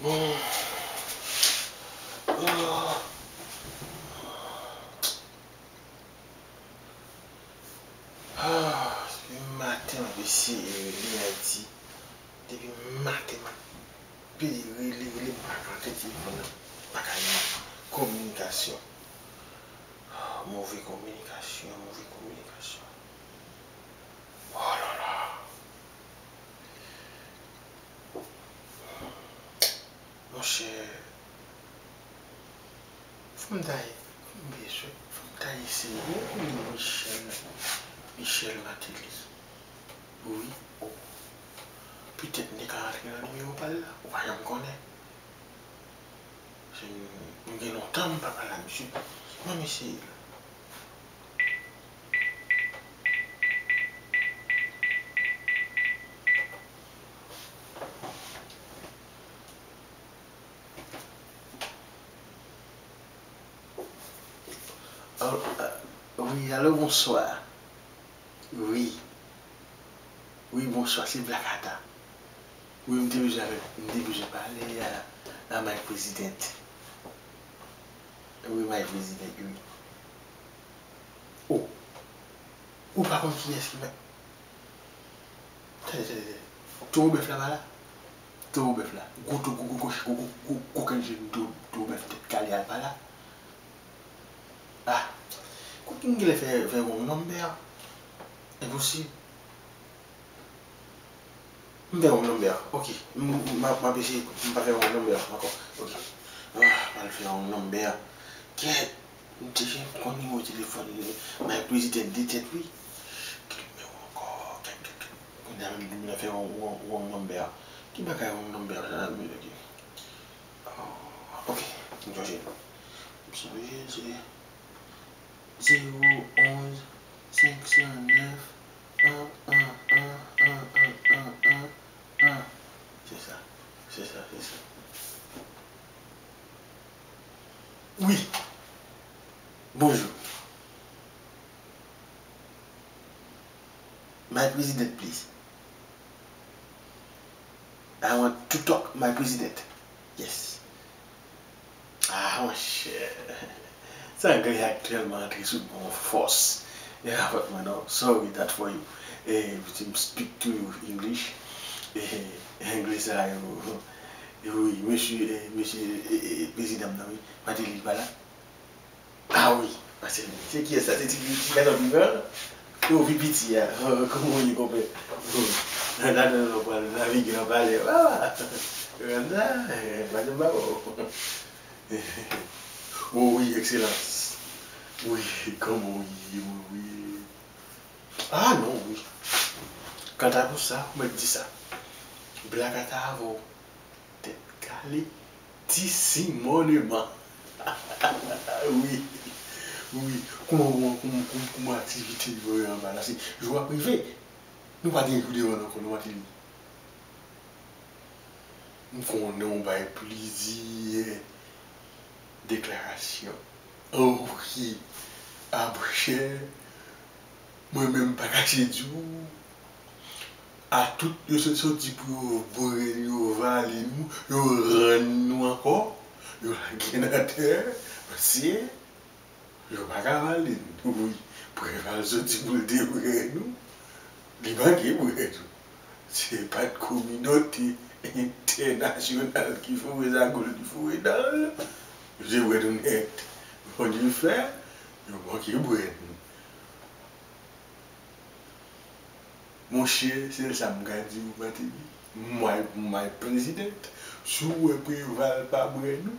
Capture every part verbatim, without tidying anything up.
Bon. Ah. Ah, depi maten m ap eseye rele Ayiti. Depi maten m ap pede rele, rele, m pa ka antre telefòn nan. M pa ka jwenn kominikasyon. Ah, move kominikasyon, move kominikasyon. Oh la la. Monchè, fò m ta, fò m bezwen, fò m ta eseye rele Michel, Michel Martelly. Wi, o. Petèt m te ka rantre nan nimewo pa l la, ou pa janm konnen. Se, m gen lontan m pa pale a misye. Ban m eseye l. Al-, a, wi, alo, bonswa. Wi. Wi, bonswa, se Black Ata. Wi, m te bezwen avèk, m te bezwen pale a, a My President. Wi, My President, wi. O, ou pa konn kiyès ki mèt. Tande, tande, tande. Towo bèf la pa la? Towo bèf la. Gwo to-, gwo, gwo, gwo, gwo, gwo, gwo kèl jèn to-, towo bèf tèt kale a pa la? Ah, kote m genlè fè, fè wrong number? Enposib. M fè wrong number. Ok. M, m, m ap eseye. M pa fè wrong number ankò. Ok. Ah, m al fè wrong number. Kèt. M te janm konn nimewo telefòn My President de tèt, wi. Ki nimewo ankò? Kèt, kèt, kèt. Kounye a menm, m fè wrong, wrong, wrong number. Ki bagay wrong number sa? Ah, ok. M sonje. M sonje, se zewo onz senk san nèf, an, an, an. Se sa, se sa, se sa. Wi. Bonjou. My president, please. I want to talk my president. Yes. Ah, monchè. Sa anglè a tèlman antre sou mwen yon fòs. E avèk mwen, non. Sorry, that for you. Eh, to speak to you English. Eh, anglè sa yo. Eh, wi, mesye, eh, mesye, eh, eh, prezidan m nan, wi. Martelly pa la? Ah wi, paske se kiyès sa? Se ti, ti gason ki gran? Yo, pi piti a. Kòman w ye, konpè? Nan, nan, nan, nan, pral navige nan palè. Ah! Grann la, eh, pa janm ba w. Oh wi, ekselans. Wi, kòman w ye, wi, wi. Ah non, wi. Kanta pou sa, ou mèt di sa. Black Ata avè w. Tèt kale, ti Simon Eman. Wi, wi. Kouman, kouman, kouman, kouman, kouman aktivite yo ye anba la? Se jou ap rive. Nou pa gen jou devan n ankò, non, Martelly? M konnen w bay plizyè deklarasyon. Oh, wi. Apre, mwen menm, m pa kache di w. A tout, yo sot soti pou yo bwè nou, yo vale nou, yo rann nou ankò, yo lage n atè, paske yo pa ka vale n. Wi, Preval soti pou l te bwè nou, li manke bwè nou. Se pa t kominote entènasyonal ki foure zagol, ki foure dan l, yo te bwè nou nèt. Bondye fè, yo manke bwè nou. Monchè, sèl sa m ka di w, Martelly, my, my president, si w wè Preval pa bwè nou,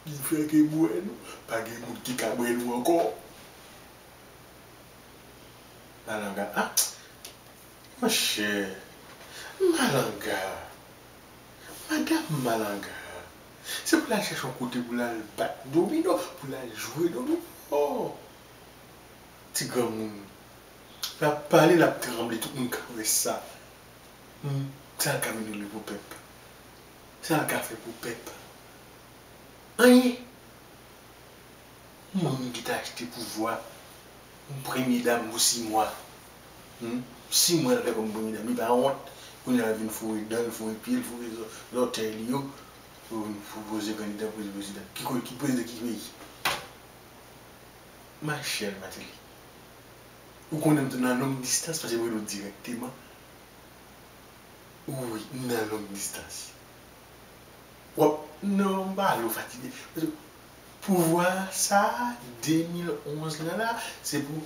li fèk bwè nou, pa gen moun ki ka bwè nou ankò. Malanga, ah, monchè, Malanga, madanm Malanga, se pou l al chèche yon kote pou l al bat domino, pou l al jwe domino. Ti granmoun. L ap pale, l ap tranble, tout moun ka wè sa. Hmm, sa l ka vin regle pou pèp? Sa l ka fè pou pèp? Anyen. Moun ki t achte pouvwa, yon premye dam pou sis mwa. Hmm? Sis mwa l fè kòm premye dam, li pa wont. Kounye a l vin foure dan l, foure pye l, foure zò-, zòtèy li yo. Pou vin pwopoze kandida pou prezidan. Ki kote, ki prezidan, ki peyi? Michel Martelly. Ou konnen m nan long distans, paske m rele w dirèkteman. Wi, m nan long distans. W ap, non, m pa vle w fatige. Paske pouvwa sa, de mil onz la, la, se pou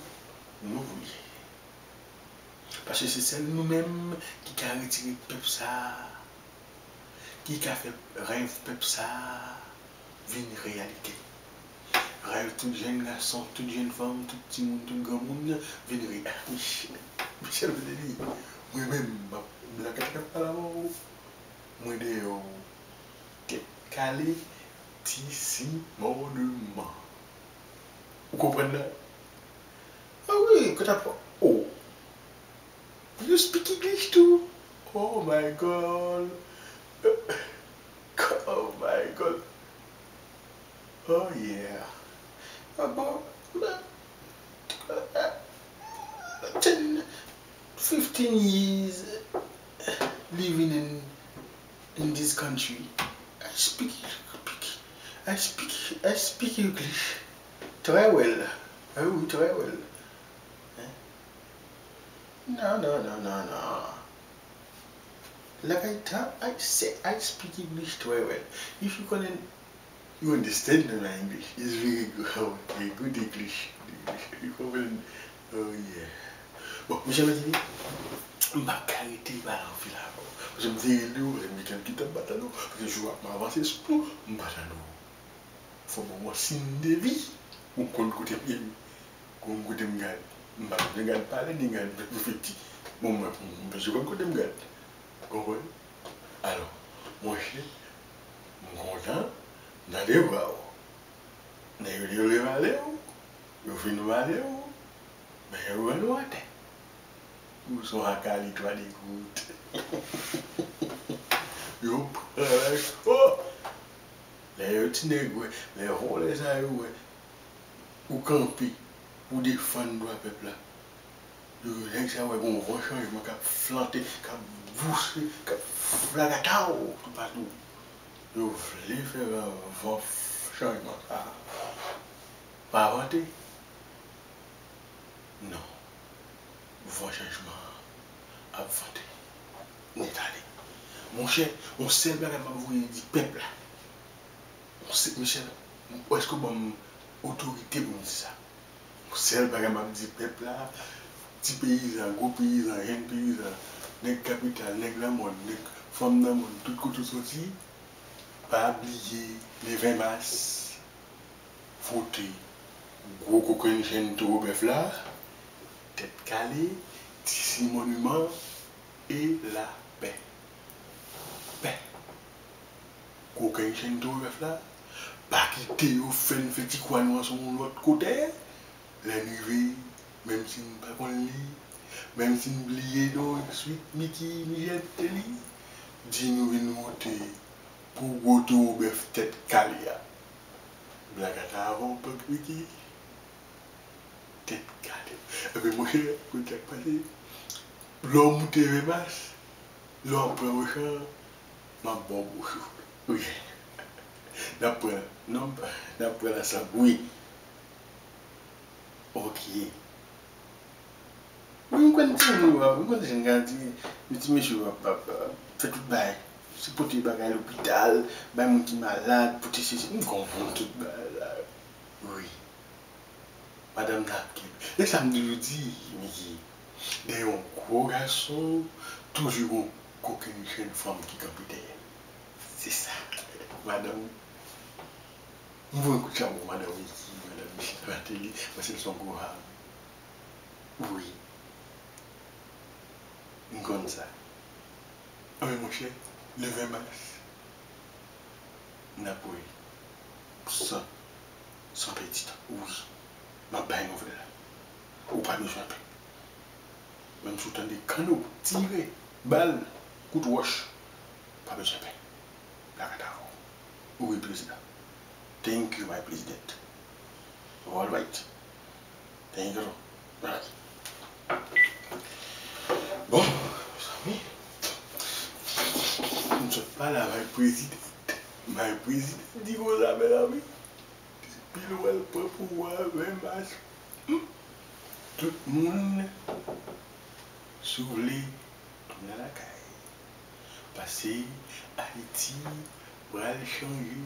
nou pou l ye. Paske se sèl nou menm ki ka retire pèp sa, ki ka fè rèv pèp sa vin reyalite. Rèv tout jèn gason, tout jèn fanm, tout timoun, tout granmoun vin reyalite. Michel, Michel Martelly, mwen menm, m ap, m lakay k ap pale avè w. Mwen deyò, tèt kale, ti si mòdman. Ou konprann la? Ah wi, kote ap, oh. You speak English too? Oh my God. Oh my God. Oh yeah. Ah bon, ten, fifteen years living in, in this country. I speak, speak, I speak, I speak English très well. Ah oui, très well. Hein? No, no, no, no, no. Like I tell, I say, I speak English très well. If you can, you understand my English. It's very good. Oh, a good English. Good English. You can, oh yeah. Bon, Michel Martelly, m pa ka rete pale anpil avè w. Paske m te rele w, paske m te gen kèk tan m pa tande w. Paske jou ap avanse sou nou, m pa tande w. Fò ban mwen siy de vi. Ou konn kote m ye. Konn kote m gad. M pa bezwen gad palè, ni gad pwofeti. Bon, mwen, m bezwen konn kote m gad. Konprann? Alò, monchè, m kontan nan devwa w. Nèg yo te vle vale w, yo fin vale w, men yo rann ou atè. Ou se yon akali twa degout. Yo pran cho. Lè yo ti nèg wè, lè vòlè sa yo wè, ou kanpe pou defann dwa pèp la. Yo, nèg sa wè gon van chanjman k ap flante, k ap bouse, k ap flagataw toupatou. Yo vle fè van, van chanjman sa pa vante. Non. Van chanjman an ap vante. Nèt ale. Monchè, yon sèl bagay m ap voye di pèp la. Yon sè-, Michel, èske w ban m otorite pou m di sa? Yon sèl bagay m ap di pèp la, ti peyizan, gwo peyizan, jèn peyizan, nèg kapital, nèg nan mòn, nèg fanm nan mòn, tout kote w soti, pa bliye le ven mas. Vote gwo kokennchenn towo bèf la, tèt kale, ti siy moniman e lapè. Pè. Kokennchenn towo bèf la, pa kite yo fè n fè ti kwa nou an sou yon lòt kote. Lè n rive, menm si n pa konn li, menm si n bliye non Sweet Micky Michel te li, di nou vin vote pou gwo towo bèf tèt kale a. Blakata avè w, Pèp Micky. Tèt kale. Ebyen, monchè, kote sa k pase? Lè w moute Vemas, lè w ap pran Ochan, m ap ba w bouch ou. Wi. N ap pran, non, n ap pran la sab, wi. Ok. Wi, m konn ti moun yo ap, m konn ti jan ti, ti mesye yo ap, ap, ap fè tout bagay. Se pote bagay lopital, bay moun ki malad, pote sesi, m konprann tout bagay la. Wi. Madanm Napkin. E sa m toujou di, Micky. Dèyè yon gwo gason, toujou gon kokennchenn fanm ki kanpe dèyè l. Se sa. Madanm, m voye kout chapo madanm Micky, madanm Michel Martelly, paske l se yon gwo fanm. Wi. M konn sa. Anben, monchè, le ven mas, n ap wè. San, san pèdi tan. Wi. M ap bay nouvèl la. Ou pa bezwen pè. Menm si w tande kanno, tire, bal, kout wòch, pa bezwen pè. Blakata avè w. Wi, prezidan. Thank you, my president. All right. Thank you. All right. Bon, mezanmi, m sot pale avèk prezidan. Bay prezidan di konsa, mezanmi. Depi l wè l pran pouvwa a ven mas, hmm, tout moun, si w vle, tounen lakay. Paske Ayiti pral chanje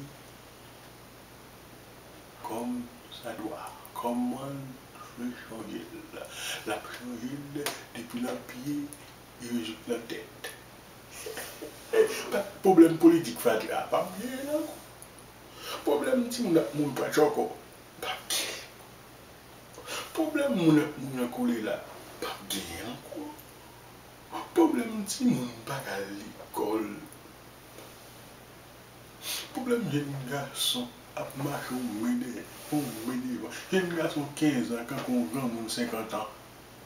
kòm sa dwa. Kòman l vle chanje l? L ap chanje l depi nan pye rive jouk nan tèt. Pwoblèm politik fatra p ap genyen ankò. Pwoblèm timoun ap mouri pa tchòkò p ap genyen ankò. Pwoblèm moun ap mouri nan kolera p ap genyen ankò. Pwoblèm timoun pa ka al lekòl. Pwoblèm jèn gason ap mache yon men dèyè, yon men devan. Jèn gason kenz an kankou yon granmoun senkant an.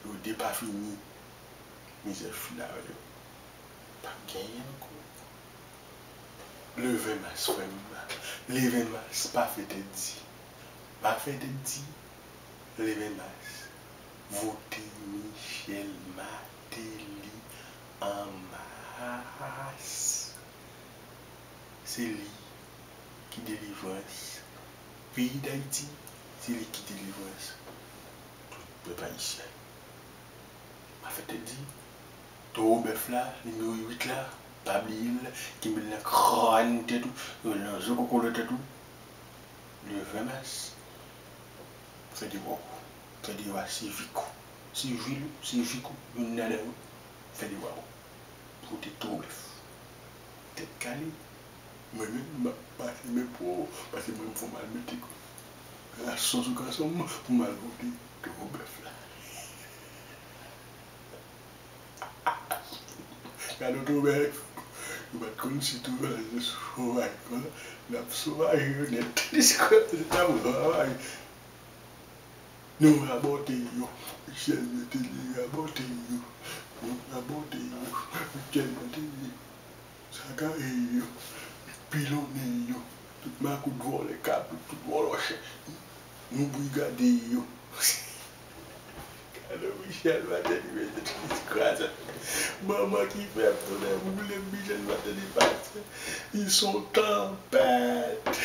Yo depafini. Mizè fini avè yo. P ap genyen ankò. Le ven mas, frè m. Le ven mas, pa fè tèt di. Pa fè tèt di. Le ven mas. Vote Michel Martelly an mas. Se li ki delivrans peyi Dayiti, se li ki delivrans tout pèp ayisyen. Pa fè tèt di. Towo bèf la, nimewo uit la, pa bliye l, kenbe l nan kràn tèt ou, kenbe l nan zo kokorat tèt ou. Le ven mas, fè devwa w, fè devwa sivik ou. Sivil ou, sivik ou, youn ladan yo, fè devwa w. Pote towo bèf. Tèt kale. Mwen menm, m ap pase men pou ou, paske mwen m fè w mal mete kou. Rason sou kanson m pou m al pote towo bèf la. Gade yon towo bèf. Yo pa t konn si towo bèf la se sovaj, konn, l ap sovaj yo nèt. Diskò, se ta pou sovaj. Nou rabòte yo. Michel Martelly rabòte yo. Nou rabòte yo. Michel Martelly sakaje yo. Pilonnen yo. Tout makout vòlè, kabrit, tout vòlò chen. Nou brigade yo. Gade Michel Martelly, mete tout kraze. Manman ki fè m tounen boule Michel Martelly pase. Ils sont en perte.